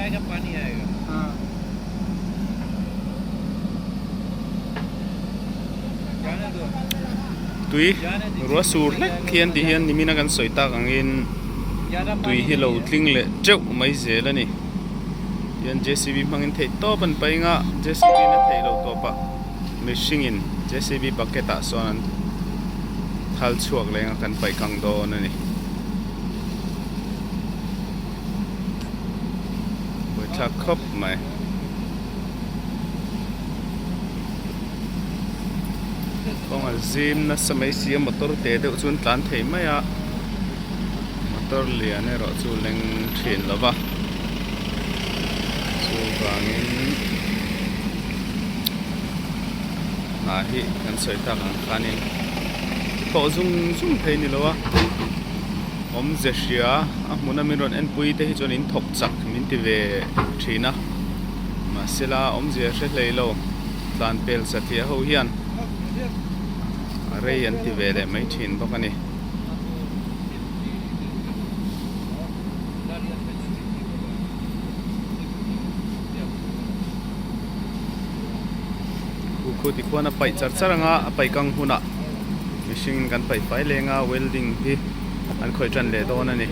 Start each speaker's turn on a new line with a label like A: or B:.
A: Tui ruah sur hlek hian ti hian nimin a kan sawi tak angin tui hi lo tling leh teuh mai zel a ni. Tihian J C B hmangin theih tawp an paih a J C B in a theih loh tawp ah mihring in J C B bucket ah sawn an thal chhuak leng a kan paih kang dawn a ni. Buaithlak khawp mai. Kawng a zim nasa mai si a motor te deuh chu an tlan thei mai a motor lian erawh chu leng thin lo va chuvangin hna hi kan sawi tak ang khanin thawh zung zung thei ni lo a. Awmze hria a hmuna min rawn enpui te hi chuan in thawk chak min ti ve thin a, mahsela awmzia hre hlei lo tlan pel satliah ho hian a rei an ti ve leh mai thin bawk a ni. Khu khu ti khuan a paih char char ang a, a paih kang hunah mihring in kan paih fai leng a welding hi an khawih tan leh dawn a ni.